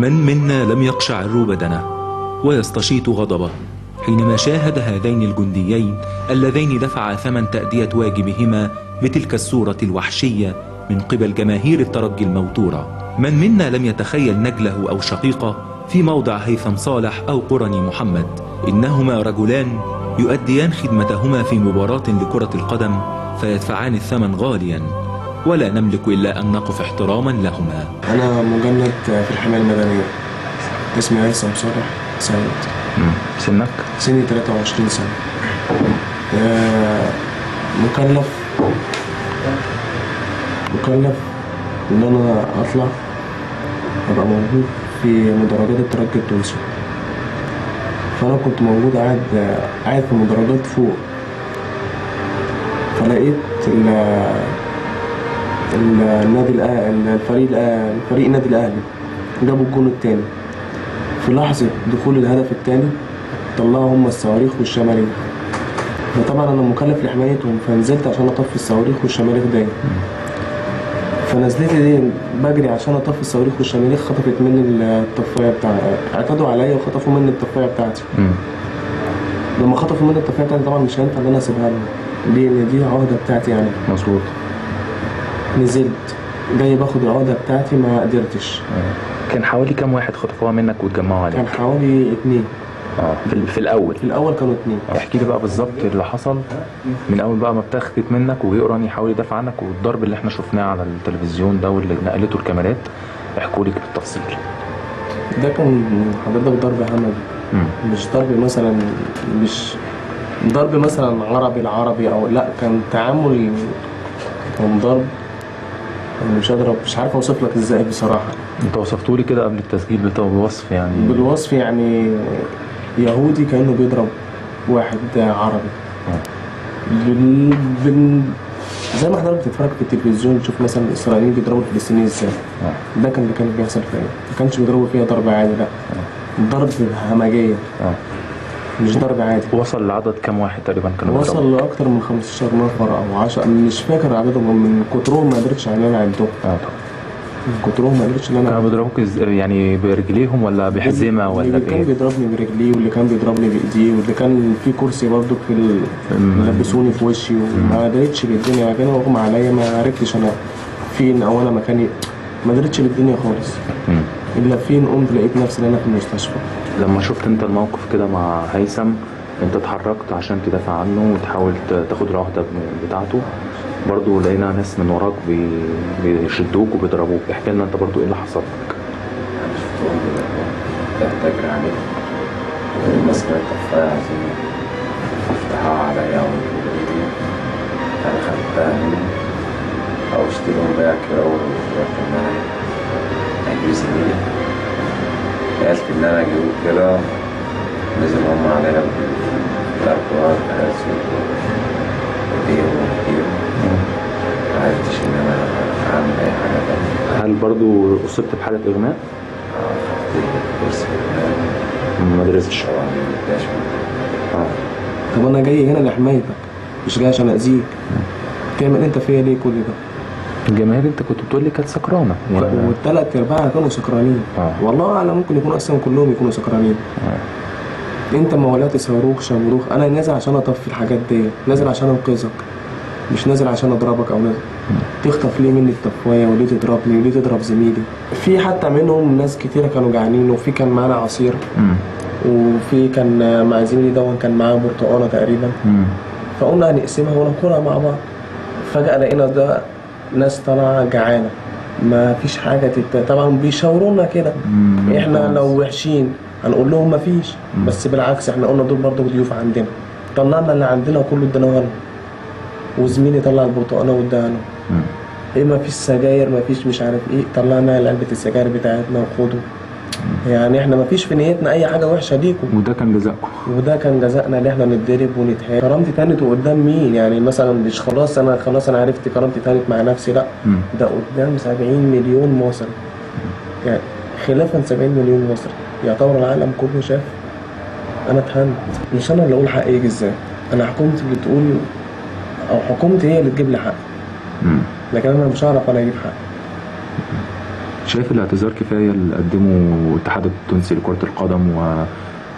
من منا لم يقشعر بدنه ويستشيط غضبه حينما شاهد هذين الجنديين اللذين دفعا ثمن تأدية واجبهما بتلك الصورة الوحشية من قبل جماهير الترجي الموتورة؟ من منا لم يتخيل نجله أو شقيقه في موضع هيثم صالح أو قرني محمد؟ إنهما رجلان يؤديان خدمتهما في مباراة لكرة القدم فيدفعان الثمن غاليا، ولا نملك إلا أن نقف احتراما لهما. أنا مجند في الحماية المدنية، اسمي هيثم صالح سيد. سنك؟ سني 23 سنة. مكلف إن أنا أطلع أبقى موجود في مدرجات الترجي التونسي. فأنا كنت موجود قاعد في مدرجات فوق، فلقيت النادي الفريق الفريق النادي الأهلي جابوا الجون التاني. في لحظة دخول الهدف التاني طلعوا هم الصواريخ والشماريخ، فطبعا أنا مكلف لحمايتهم، فنزلت عشان أطفي الصواريخ والشماريخ دي. فنزلت دي بجري عشان أطفي الصواريخ والشماريخ، خطفت مني الطفاية بتاعتي، اعتدوا عليا وخطفوا مني الطفاية بتاعتي. لما خطفوا مني الطفاية بتاعتي طبعا مش هينفع إن أنا أسيبها لهم، ليه؟ لأن دي عهدة بتاعتي يعني. مظبوط. نزلت جاي باخد العهدة بتاعتي ما قدرتش. كان حوالي كام واحد خطفوها منك واتجمعوا عليك؟ كان حوالي 2. في الأول. في الأول كانوا 2. احكي لي بقى بالظبط اللي حصل من أول بقى ما اتاخدت منك وجه يحاول يدافع عنك، والضرب اللي احنا شفناه على التلفزيون ده واللي نقلته الكاميرات، احكوا لي بالتفصيل. ده كان حضرتك ضرب همجي، مش ضرب مثلا، مش ضرب مثلا عربي العربي أو لا، كان تعامل، كان ضرب. أنا مش قادر، مش عارف أوصف لك إزاي بصراحة. أنت وصفته لي كده قبل التسجيل بالوصف يعني. بالوصف يعني يهودي كأنه بيضرب واحد عربي. زي ما حضرتك بتتفرج في التلفزيون تشوف مثلا الإسرائيليين بيضربوا الفلسطينيين إزاي. ده كان اللي كان بيحصل فيا، ما كانش بيضربوا فيها ضرب عادي، لا، ضرب همجية. مش ضرب عادي. وصل لعدد كام واحد تقريبا كانوا بيضربوا؟ وصل لأكتر من 15 نفر أو 10، مش فاكر عددهم، من كترهم ما قدرتش إن أنا أعدهم. طبعا. من كترهم ما قدرتش إن أنا. كانوا بيضربوك يعني برجليهم ولا بحزمة ولا اللي كان بيضربني برجليه، واللي كان بيضربني بإيديه، واللي كان في كرسي برضه في لبسوني في وشي، وما قدرتش بالدنيا. كانوا أغمى عليا، ما عرفتش أنا فين أو أنا مكاني، ما قدرتش بالدنيا خالص. إلا فين قمت لقيت نفسي إن أنا في المستشفى. لما شفت انت الموقف كده مع هيثم، انت اتحركت عشان تدافع عنه وتحاول تاخد العهده بتاعته، برضو لقينا ناس من وراك بيشدوك وبيضربوك. احكي لنا انت برضو ايه اللي حصل لك. انا شفتهم بدأت اجري عليهم، ماسكه الطفايه عايزين يفتحوها عليا او يضربوني. انا خدتها منهم او اشتريهم بيها كده، ورحت ان انا اجيب زميلي، قالت إن أنا أجيبه كده، نزل هم عليا بالأربعة كراسي وإيديهم وإيديهم، معرفتش إن أنا أعمل أي حاجة تانية. هل برضو أصبت بحالة إغماء؟ خدت كرسي إغماء. ما درستش. طبعا ما درستش. طب أنا جاي هنا لحمايتك، مش جاي عشان أذيك. تعمل أنت فيا ليه كل ده؟ الجماهير انت كنت بتقول لي كانت سكرانه، والثلاث ارباعها كانوا سكرانين. والله اعلم ممكن يكونوا اصلا كلهم يكونوا سكرانين. انت ما ولعت صاروخ شمروخ، انا نازل عشان اطفي الحاجات دي، نازل عشان انقذك، مش نازل عشان اضربك او نازل. تخطف ليه مني الطفايه، وليه تضربني، وليه تضرب زميلي؟ في حتى منهم ناس كتيرة كانوا جعانين، وفي كان معانا عصير، وفي كان مع زميلي دون كان معاه برتقانه تقريبا. فقلنا هنقسمها وناكلها مع بعض. فجاة لقينا ده ناس طالعه جعانة، ما فيش حاجة طبعا بيشاورونا كده. احنا لو وحشين هنقول لهم ما فيش، بس بالعكس احنا قلنا دول برضه ضيوف عندنا. طلعنا اللي عندنا كله اديناه لهم، وزميلي طلع البرتقانه واداها لهم. ايه ما فيش سجاير، ما فيش مش عارف ايه، طلعنا علبة السجاير بتاعتنا وخدوا. يعني احنا ما فيش في نيتنا اي حاجة وحشة ليكم. وده كان جزاءكم. وده كان جزاءنا اللي احنا نتضرب ونتهان. كرامتي تانت وقدام مين؟ يعني مثلا مش خلاص انا خلاص انا عرفت كرامتي تانت مع نفسي، لا، ده قدام 70 مليون مصري. يعني خلافا 70 مليون مصري، يعتبر العالم كله شاف انا اتهنت. مش انا اللي اقول حقي يجي ازاي، انا حكومتي اللي تقول، او حكومتي هي اللي تجيب لي حقي. لكن انا مش هعرف انا اجيب حقي. شايف الاعتذار كفاية اللي قدمه الاتحاد التونسي لكرة القدم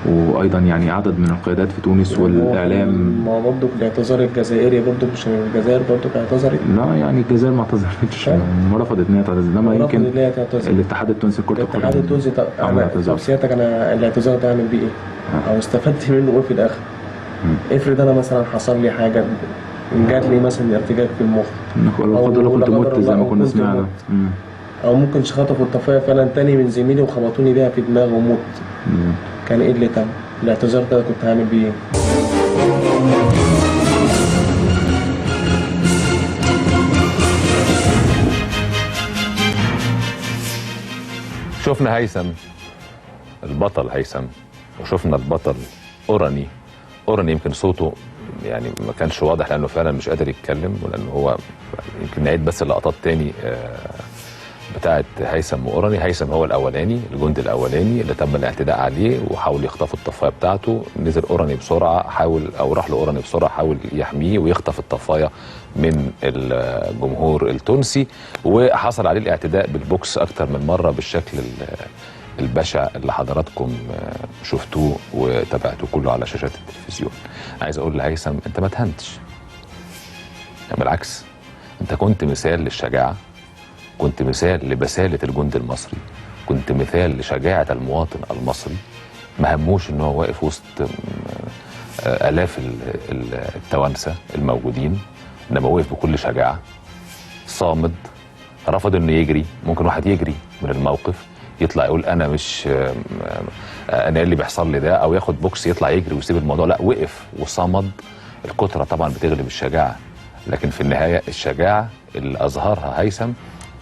وايضا يعني عدد من القيادات في تونس والاعلام؟ ما برضه الاعتذار الجزائري برضه، مش الجزائر برضه اعتذرت؟ لا يعني الجزائر ما اعتذرتش، ما رفضت ان هي تعتذر، انما يمكن الاتحاد التونسي لكرة القدم. الاتحاد التونسي طب سيادتك انا الاعتذار ده اعمل بيه ايه؟ او استفدت منه ايه في الاخر؟ افرض انا مثلا حصل لي حاجة، جات لي مثلا ارتجاج في المخ، لا قدر الله كنت مت زي ما كنا سمعنا، او ممكن خطفوا الطفايه فعلا تاني من زميلي وخبطوني بيها في دماغي وموت. كان ايه اللي تم؟ الاعتذار ده كنت هعمل بيه ايه؟ شفنا هيثم البطل هيثم، وشفنا البطل أوراني. أوراني يمكن صوته يعني ما كانش واضح لأنه فعلا مش قادر يتكلم، ولأنه هو يمكن نعيد بس اللقطات تاني بتاعت هيثم وأوراني. هيثم هو الأولاني، الجندي الأولاني اللي تم الاعتداء عليه وحاول يخطفوا الطفاية بتاعته. نزل أوراني بسرعة، حاول أو راح لأوراني بسرعة، حاول يحميه ويخطف الطفاية من الجمهور التونسي، وحصل عليه الاعتداء بالبوكس أكتر من مرة بالشكل البشع اللي حضراتكم شفتوه وتابعتوه كله على شاشات التلفزيون. عايز أقول لهيثم أنت ما تهنتش، بالعكس أنت كنت مثال للشجاعة، كنت مثال لبسالة الجند المصري، كنت مثال لشجاعة المواطن المصري. ما هموش ان هو واقف وسط آلاف التوانسة الموجودين، انما وقف بكل شجاعة، صامد، رفض انه يجري. ممكن واحد يجري من الموقف، يطلع يقول انا مش انا اللي بيحصل لي ده، او ياخد بوكس يطلع يجري ويسيب الموضوع. لا، وقف وصمد. الكترة طبعا بتغلب الشجاعة، لكن في النهاية الشجاعة اللي اظهرها هيثم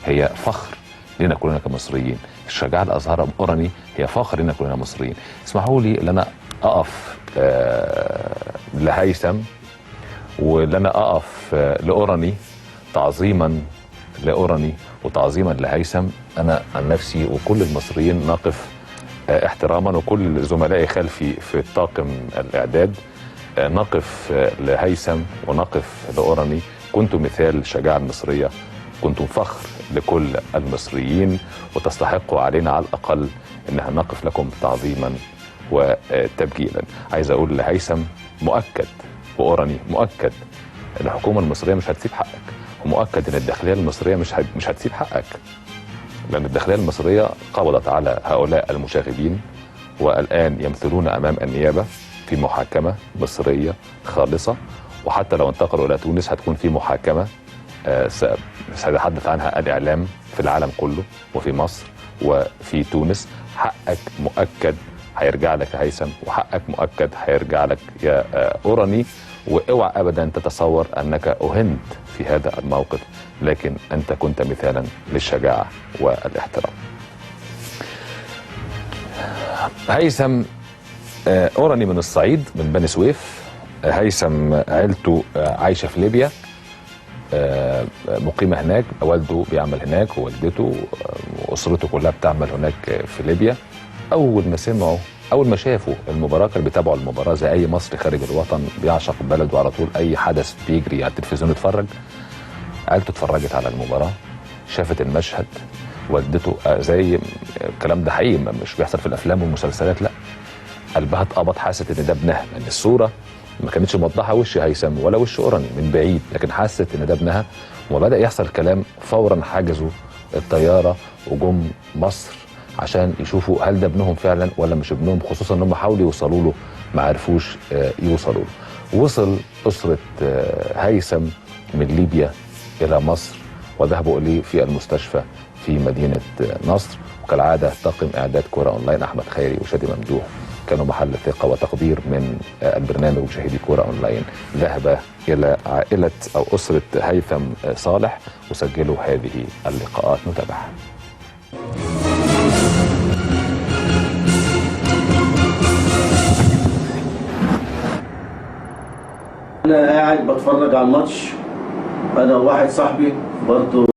هي فخر لنا كلنا كمصريين. الشجاعة اللي اظهرها أوراني هي فخر لنا كلنا مصريين. اسمحوا لي ان انا اقف لهيثم، وان انا اقف لأوراني، تعظيما لأوراني وتعظيما لهيثم. انا عن نفسي وكل المصريين نقف احتراما، وكل زملائي خلفي في الطاقم الاعداد نقف لهيثم ونقف لأوراني. كنتم مثال الشجاعة المصرية، كنتم فخر لكل المصريين، وتستحقوا علينا على الأقل أن نقف لكم تعظيما وتبجيلا. عايز أقول لهيثم مؤكد وأوراني مؤكد الحكومة المصرية مش هتسيب حقك، ومؤكد أن الداخلية المصرية مش هتسيب حقك، لأن الداخلية المصرية قبضت على هؤلاء المشاغبين، والآن يمثلون أمام النيابة في محاكمة مصرية خالصة، وحتى لو انتقلوا إلى تونس هتكون في محاكمة سيتحدث عنها الإعلام في العالم كله وفي مصر وفي تونس. حقك مؤكد هيرجع لك يا هيثم، وحقك مؤكد هيرجع لك يا أوراني، واوعى أبدا تتصور أنك أهنت في هذا الموقف، لكن أنت كنت مثالا للشجاعة والاحترام. هيثم أوراني من الصعيد، من بني سويف. هيثم عيلته عايشة في ليبيا، مقيمة هناك، والده بيعمل هناك ووالدته وأسرته كلها بتعمل هناك في ليبيا. أول ما سمعوا، أول ما شافوا المباراة، كانوا بيتابعوا المباراة زي أي مصري خارج الوطن بيعشق بلده على طول، أي حدث بيجري على التلفزيون يتفرج. عيلته اتفرجت على المباراة، شافت المشهد، والدته زي الكلام ده حقيقي مش بيحصل في الأفلام والمسلسلات، لا، قلبها اتقبض، حست إن ده ابنها، لأن الصورة ما كانتش موضحة وش هيثم ولا وش أوراني من بعيد، لكن حست ان ده ابنها. وبدا يحصل كلام، فورا حجزوا الطيارة وجم مصر عشان يشوفوا هل ده ابنهم فعلا ولا مش ابنهم، خصوصا ان هم حاولوا يوصلوا له ما عرفوش يوصلوا له. وصل اسره هيثم من ليبيا الى مصر وذهبوا اليه في المستشفى في مدينة نصر، وكالعادة طاقم اعداد كورة اونلاين احمد خيري وشادي ممدوح كانوا محل ثقة وتقدير من البرنامج ومشاهدي كورة أونلاين. ذهب إلى عائلة أو أسرة هيثم صالح وسجلوا هذه اللقاءات، نتابعها. أنا قاعد بتفرج على الماتش، أنا وواحد صاحبي برضه